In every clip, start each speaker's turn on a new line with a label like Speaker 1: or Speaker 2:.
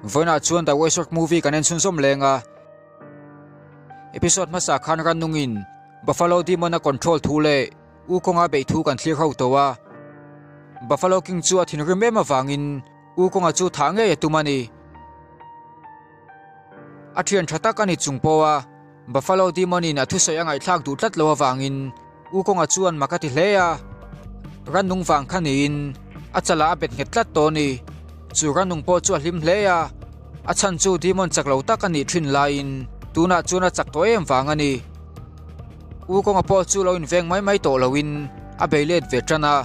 Speaker 1: Vawiinah chuan The Westworld movie kan en chhunzawm leng a. Episode hmasa khan rannungin Buffalo Demon a control thu leh U Kawnga beih thu kan thlir ho tawh a. Buffalo King chu a thinrim em avangin U Kawnga chu thah ngei a tum a ni. A thian tha tak a ni chung pawh a Buffalo Demon in a thusawi a ngaihthlak duh tlat lo avangin U Kawnga chuan mak a ti hle a. Rannung vang kha niin a chalah a bet nghet tlat tawh a ni. Chu rannung pawh chu a hlim hle a, a chhan chu Demon chak lo tak a nih thin laiin tunah chuan a chak tawh em vang a ni. U Kawnga pawh chu lo inveng mai mai tawh loin a bei let ve tan a.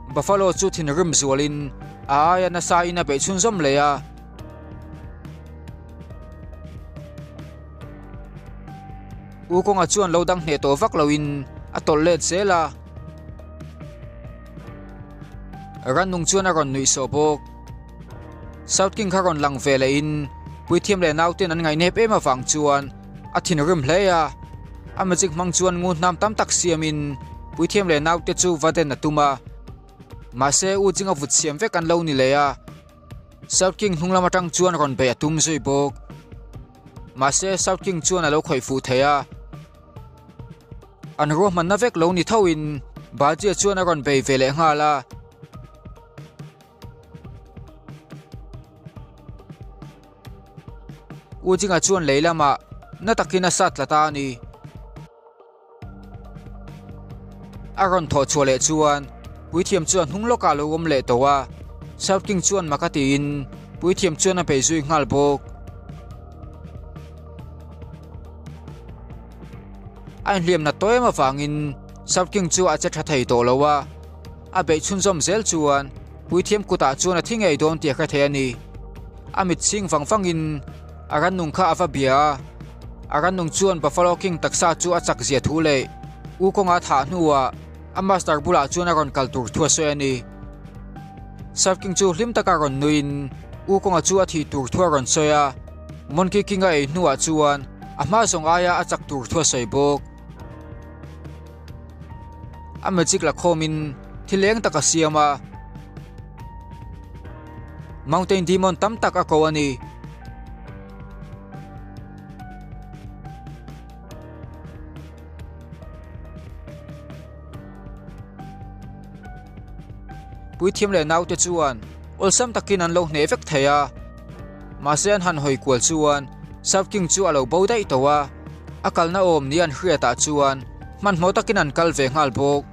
Speaker 1: Buffalo chu thinrim zualin a aia nasa in a beih chhunzawm leh a. U kawnga chuan lo dang hneh tawh vak loin a tawlh let zel a. Rannung chuan a rawn nuih sawh bawk. South King kha rawn lang ve lehin puithiam leh nauten an ngaihnep em avang chuan a thinrim hle a. A magic hmang chuan ngu hnam tam tak siamin puithiam leh naute chu va den a tum a. Mahse U Jinga vut siam vek an lo ni leh a. South King hnung lam atang chuan rawn beih a tum zui bawk. Mahse South King chuan a lo khawih fuh thei a. An ruahmanna vek lo ni thoin Bajia chuan a rawn bei ve leh nghal a. U Jinga chuan lei lamah na takin a sat tla ta a ni. A rawn thawh chhuah leh chuan puithiam chuan hnung lawkah a lo awm leh tawh a, South King chuan mak a tiin puithiam chuan a bei zui nghal bawk. A inhliam nat tawh em avangin South King chu a che tha thei tawh lo a, a beih chhunzawm zel chuan puithiam kutah chuan a thi ngei dawn tih a hre thei a ni. A mit chhing vang vangin a rannung kha a va bia a, a rannung chuan Buffalo King taksa chu a chak zia thu leh U kawnga thah hnuah a master bulah chuan a rawn kal tur thu a sawi a ni. South King chu hlim taka rawn nuiin U kawnga chu a thih tur thu a rawn sawi a, Monkey King a ei hnuah chuan a hma zawng aia a chak tur thu a sawi bawk. A magic la khawmin thil eng tak a siam a, Mountain Demon tam tak a ko a ni. Puithiam leh naute chuan awlsam takin an lo hneh vek thei a, mahse an han hawi kual chuan South King chu a lo bo daih tawh a, a kalna awm ni an hriatah chuan hmanhmawh takin an kal ve nghal bawk.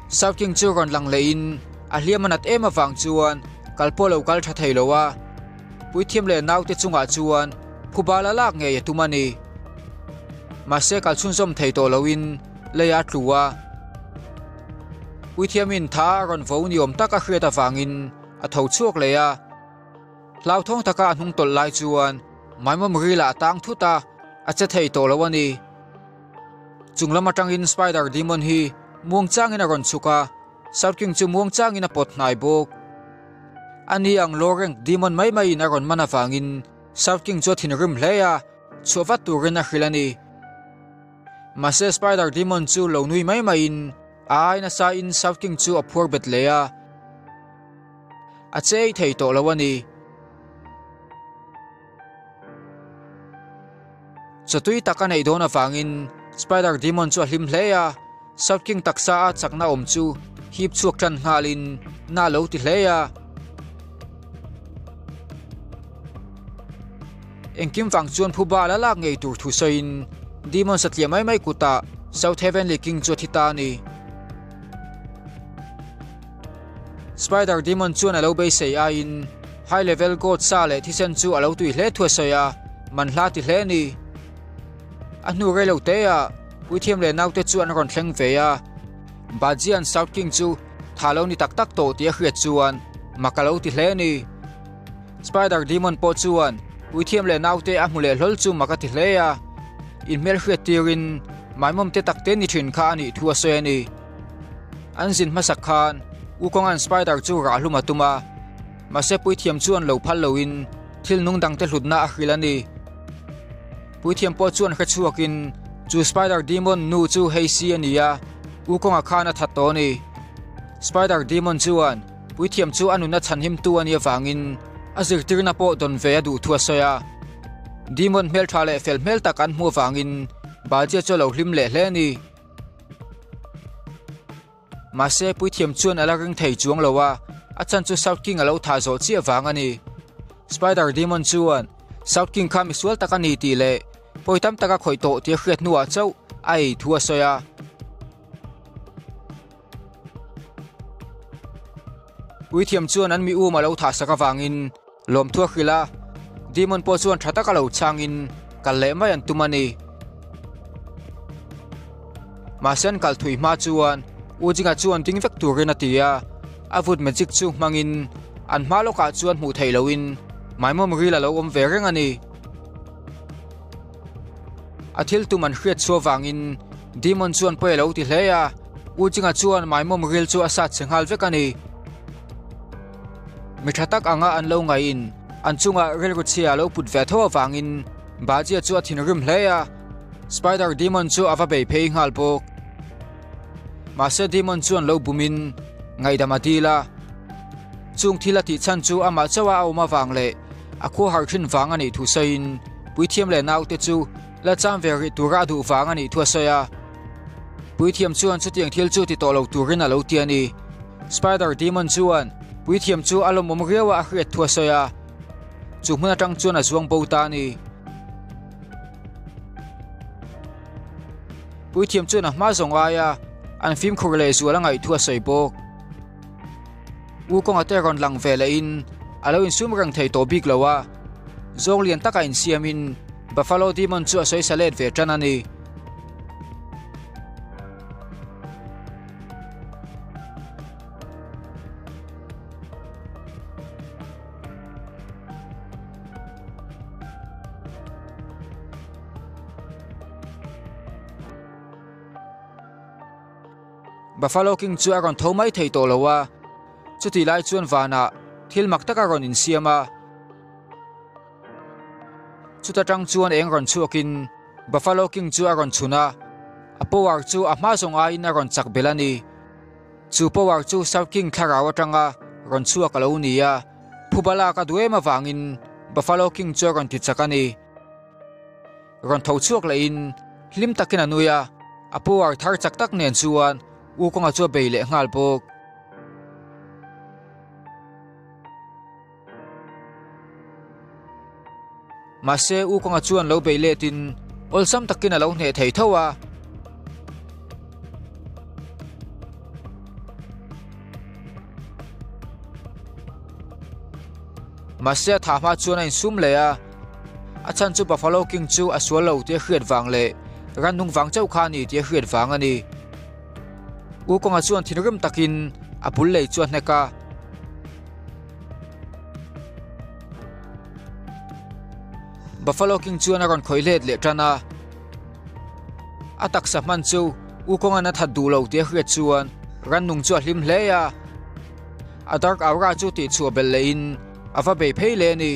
Speaker 1: South King chu rawn lang lehin a hliam a nat em avang chuan kal pawh a lo kal tha thei lo a, puithiam leh naute chungah chuan phuba la lak ngei a tum a ni. Mahse kal chhunzawm thei tawh loin leiah a tlu a. Puithiamin tha a rawn vo ni awm tak a hriat avangin a tho chhuak leh a. Hlauthawng taka a hnung tawlh lai chuan Maimawm rilah a tang thut a, a che thei tawh lo a ni. Chung lam atangin Spider Demon hi muang changin a rawn chhuk a, South King chu muang changin a pawt hnai bawk. Ani ang low rank demon mai maiin a rawn man avangin South King chu a thinrim hle a, chhuah vat turin a hrilh a ni. Mahse Spider Demon chu lo nui mai maiin a ai nasa in South King chu a phuar bet leh a, a chei thei tawh lo a ni. Chawtui tak a neih dawn avangin Spider Demon chu a hlim hle a, South King taksa a chakna awm chu hip chhuak tan nghalin na lo ti hle a. Engkim vang chuan phuba la lak ngei tur thu sawiin Demon satliah mai mai kutah South Heavenly King chu a thi ta a ni. Spider Demon chuan a lo beisei aiin High Level God sa leh thisen chu a lo tui hle thu a sawi a, man hla ti hle a ni. A hnu rei lo te ah Puithiam leh naute chu an rawn thleng ve a, Bajian South King chu tha lo ni tak tak tawh tih a hriat chuan mak a lo ti hle a ni. Spider Demon pawh chuan Puithiam leh naute a hmu leh hlawl chu mak a ti hle a, inhmelhriat tirin Maimawm te tak te ni thin kha a nih thu a sawi a ni. An zin hmasak khan Wukong-a'n Spider chu rah hlum a tum a, mahse puithiam chuan lo phal loin thil nung dangte hlutna a hrilh a ni. Puithiam pawh chuan hre chhuakin chu Spider Demon nu chu hei si a ni a, Wukong-a khan a that tawh a ni. Spider Demon chuan puithiam chu a nuna chhanhimtu a nih avangin a zirtirna pawh dawn ve a duh thu a sawi a. Demon hmeltha leh fel hmel tak an hmuh avangin Bajia chu a lo hlim leh hle a ni. Mahse, puithiam chuan a la ring thei chuang lo a, a chan chu South King a lo thah zawh chiah vang a ni. Spider Demon chuan South King kha misual tak a ni tih leh pawi tam tak a khawih tawh tih a hriat hnuah chauh a ei thu a sawi a. Puithiam chuan an mi um a lo thah sak avangin lawmthu a hrilh a, Demon pawh chuan tha taka lo chhangin kal leh mai an tum a ni. Mahse an kal thui hma chuan U Jinga chuan ding vek turin a ti a, a vut magic chu hmangin an hma lawkah chuan hmuh theih lohin Maimawm ril a lo awm ve reng a ni. A thil tum an hriat chhuah vangin Demon chuan pawi a lo ti hle a, U Jinga chuan Maimawm ril chu a sat chhe nghal vek a ni. Mi tha tak anga an lo ngaihin an chungah rilru chhia a lo put ve tho avangin Bajia chu a thinrim hle a, Spider Demon chu a va bei phei nghal bawk. Mahse Demon chuan lo bumin ngaihdam a dil a, chung thil a tih chhan chu amah chauha a awm avang leh A khua har thin vang a nih thu sawiin Puithiam leh naute chu la cham ve rih tura a duh vang a nih thu a sawi a. Puithiam chuan chutiang thil chu ti tawh lo turin a lo ti a ni. Spider Demon chuan Puithiam chu a lawmawm riau a a hriat thu a sawi a. Chu hmun atang chuan a zuang bo ta a ni. Puithiam chuan a hma zawng aia an fimkhur leh zual a ngaih thu a sawi bawk. U kawnga te rawn lang ve lehin a lo insum reng thei tawh bik lo a, zawng lian taka insiamin Buffalo Demon chu a sawisa let ve tan a ni. Buffalo King chu a rawn tho mai thei tawh lo a, chutih lai chuan vanah thil mak tak a rawn insiam a. Chuta tang chuan eng rawn chhuakin Buffalo King chu a rawn chhun a, a power chu a hma zawng aiin a rawn chak belh a ni. Chu power chu South King thlarau atanga rawn chhuak a lo ni a, phuba lak a duh em avangin Buffalo King chu a rawn ti chak a ni. Rawn tho chhuak lehin hlim takin a nui a, a power thar chak tak nen chuan U Kawnga chu a bei leh nghal bawk. Mahse U Kawnga chuan lo bei letin awlsam takin a lo hneh thei tho a. Mahse a thah hma chuan a insum leh a. A chhan chu Buffalo King chu a sual lo tih a hriat vang leh rannung vang chauh kha a ni tih a hriat vang a ni. U Kawnga chuan thinrim takin a bul lei chu a hnek a. Buffalo King chuan a rawn khawih let leh tan a. A taksa hman chu U Kawnga'n a that duh lo tih a hriat chuan rannung chu a hlim hle a. A dark aura chu tihchhuah belh lehin a va bei phei leh a ni.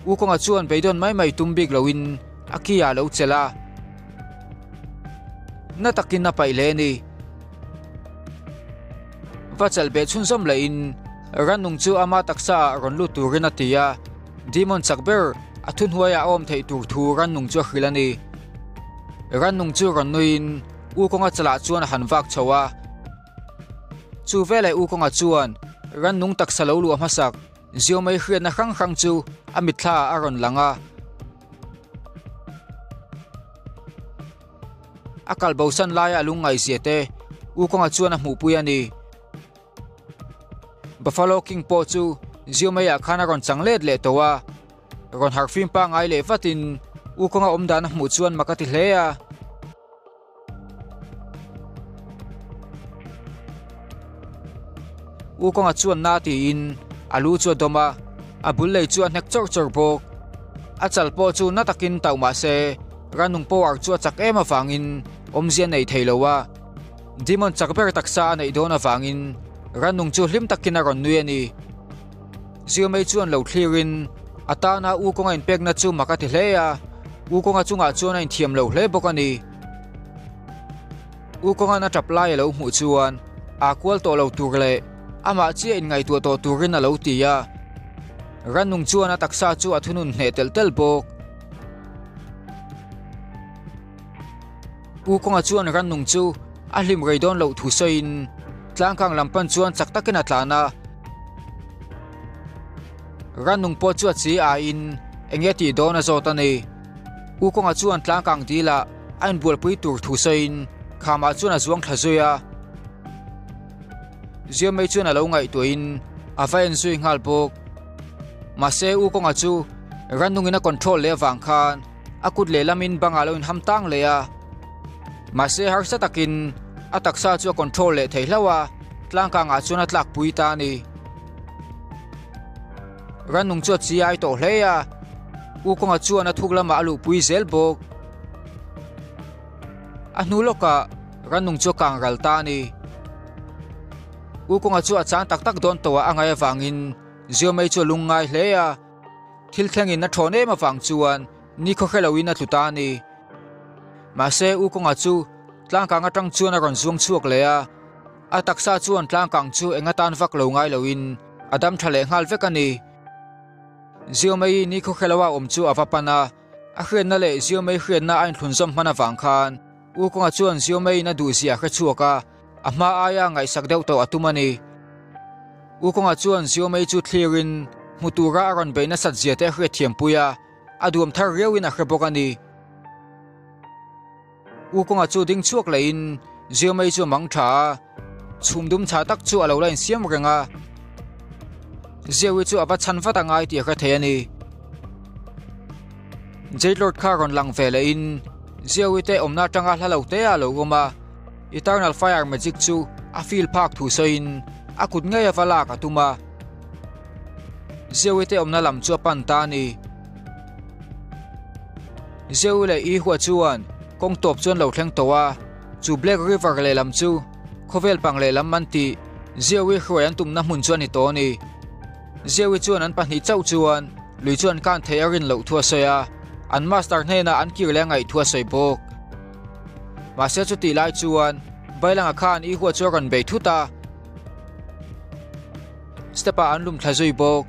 Speaker 1: U Kawnga chuan beidawn mai mai tum bik loin a ki ah a lo chelh a, na takin a paih hle a ni. Va chelh beh chhunzawm lehin rannung chu ama taksa ah rawn lut turin a ti a, demon chak ber a thuhnuaiah a awm theih tur thu rannung chu a hrilh a ni. Rannung chu rawn nuiin U Kawnga chalah chuan a han vak chho a. Chu veleh U Kawnga chuan rannung taksa lo luah hmasak Ziomei hriatna hrang hrang chu a mitthla ah a rawn lang a. A kal bosan laia a lungngaihzia te U Kawnga chuan a hmuhpui a ni. Buffalo King pawh chu Ziomei ah khan a rawn chang let leh tawh a. Rawn harhfim pangngai leh vatin U Kawnga awmdan a hmuh chuan mak a ti hle a. U kawnga chuan na tiin a lu chu a dawm a, a bul lei chu a hnek chawrh chawrh bawk. A chal pawh chu na takin tauh mah se Rannung power chu a chak em avangin awmzia a nei thei lo a, Demon chak ber taksa a neih dawn avangin rannung chu hlim takin a rawn nui a ni. Ziomei chuan lo thlirin a tana U kawnga inpekna chu mak a ti hle a, U kawnga chungah chuan a inthiam lo hle bawk a ni. U kawnga'n a tap lai a lo hmuh chuan aa kual tawh lo tur leh amah chiah inngaihtuah tawh turin a lo ti a. Rannung chuan a taksa chu a thunun hneh telh telh bawk. U kawnga chuan rannung chu a hlim rei dawn loh thu sawiin tlangkang lam pan chuan chak takin a tlan a. Rannung pawh chu a chi aiin eng nge tih dawn a zawt a ni. U kawnga chuan tlangkang dilah a inbualpui tur thu sawiin khamah chuan a zuang thla zui a. Ziamei chuan a lo ngaihtuahin a va en zui nghal bawk. Mahse U kawnga chu rannungin a control leh avang khan a kut lehlamin bangah lo inham tang leh a. Mahse harsa takin a taksa chu a control leh thei hlauh a, tlangkangah chuan a tlakpui ta a ni. Rannung chu a chi ai tawh hle a, U kawnga chuan a thuk lamah a luhpui zel bawk. A hnu lawkah rannung chu a kang ral ta a ni. U kawnga chu a chang tak tak dawn tawh a a ngaih avangin Ziomei chu a lungngai hle a, thil thlengin a thawn em avang chuan nikhaw hre loin a tlu ta a ni. Mahse U kawnga chu tlangkang atang chuan a rawn zuang chhuak leh a, a taksa chuan tlangkang chu eng atan vak lo ngai loin a dam tha leh nghal vek a ni. Ziomei nikhaw hre loa awm chu a va pan a, A hriatna leh Ziomei hriatna a inthlunzawm hman avang khan U Kawnga chuan Ziomeiin a duhzia a hre chhuak a, a hma aia ngaihsak deuh tawh a tum a ni. U Kawnga chuan Ziomei chu thlirin hmu tura a rawn beih nasat zia te a hriatthiampui a, a duam thar riauin a hre bawk a ni. U Kawnga chu ding chhuak lehin Ziomei chu a mang tha a, chhum dum chhah tak chu a lo la insiam reng a. Ziawi chu a va chhan vat a ngai tih a hre thei a ni. Jade Lord kha rawn lang ve lehin Ziawi te awmna atanga hla lo te a lo awm a, Eternal Fire Magic chu a feel phak thu sawiin a kut ngei a va lak a tum a. Ziawi te awmna lam chu a pan ta a ni. Zeu leh Ihua chuan kawng tawp chuan lo thleng tawh a, chu Black River lehlam chu khawvel pang lehlam an tih Zeui hruai an tumna hmun chu a ni tawh a ni. Zeui chuan an pahnih chauh chuan lui chu an kan theih a rin loh thu a sawi a, an master hnenah an kir leh a ngaih thu a sawi bawk. Mahse chutih lai chuan Bailanga khan Ihua chu a rawn bei thut a, step ah an lum thla zui bawk.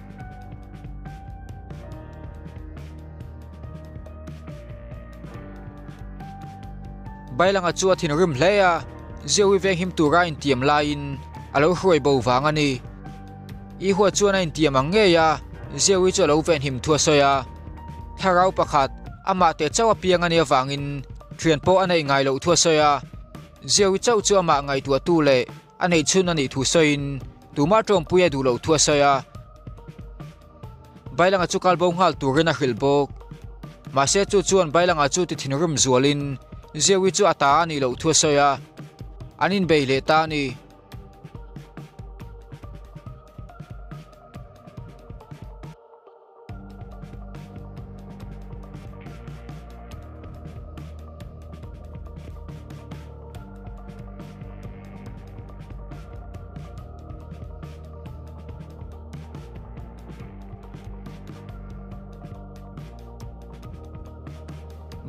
Speaker 1: Bailanga chu a thinrim hle a, Ziawi venghim tura a intiam laiin a lo hruai bo vang a ni. Ihua chuan a intiam ang ngei a, Ziawi chu a lo venhim thu a sawi a. Thlarau pakhat, amah teh chauh a piang a nih avangin thian pawh a neih ngai loh thu a sawi a. Ziawi chauh chu amah ngaihtuahtu leh a neih chhun a nih thu sawiin tumah tawngpui a duh loh thu a sawi a. Bailanga chu kalbo nghal turin a hrilh bawk. Mahse chu chuan Bailanga chu ti thinrim zualin Zeui chu a ta a nih loh thu a sawi a, an inbei leh ta a ni.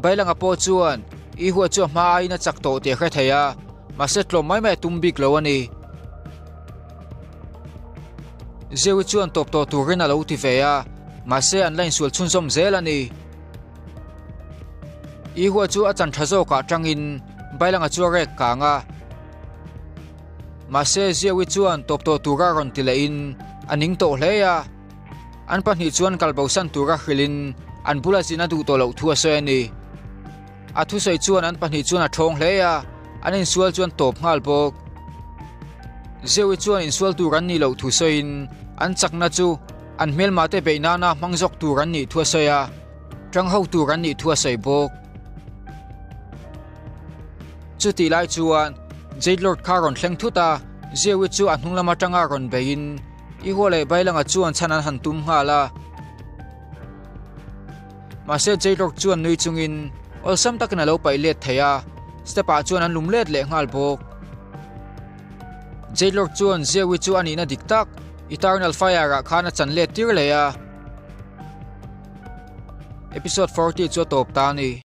Speaker 1: Bailanga pawh chuan i huat chu a hma aiin a chak tawh tih a hre thei a, mahse tlawm mai mai a tum bik lo a ni. Zeui chuan tawp tawh turin a lo ti ve a, mahse an la insual chhunzawm zel a ni. I huat chu a chan tha zawkah tangin Bailanga chu a rek kang a. Mahse Ziawi chuan tawp tawh tura rawn ti lehin a ning tawh hle a. An pahnih chuan kalbosan tura hrilhin an bula zin a duh tawh loh thu a sawi a ni. A thusawi chuan an pahnih chuan a thawng hle a, an insual chuan tawp nghal bawk. Ziawi chuan insual tur an nih loh thu sawiin an chakna chu an hmelmate beih nana hmang zawk tur an nih thu a sawi a, tang ho tur an nih thu a sawi bawk. Chutih lai chuan Jade Lord kha rawn thleng thut a, Zeui chu a hnung lam atanga rawn beiin Ihua leh Bailanga chuan chhan an han tum nghal a. Mahse Jade Lord chuan nui chungin Awlsam takin a lo paih let thei a, step ah chuan an lum let leh nghal bawk. Jade Lord chuan Zeui chu a nihna dik tak, Eternal Fire ah khan a chan let tir leh a. Episode 40 chu a tawp ta a ni.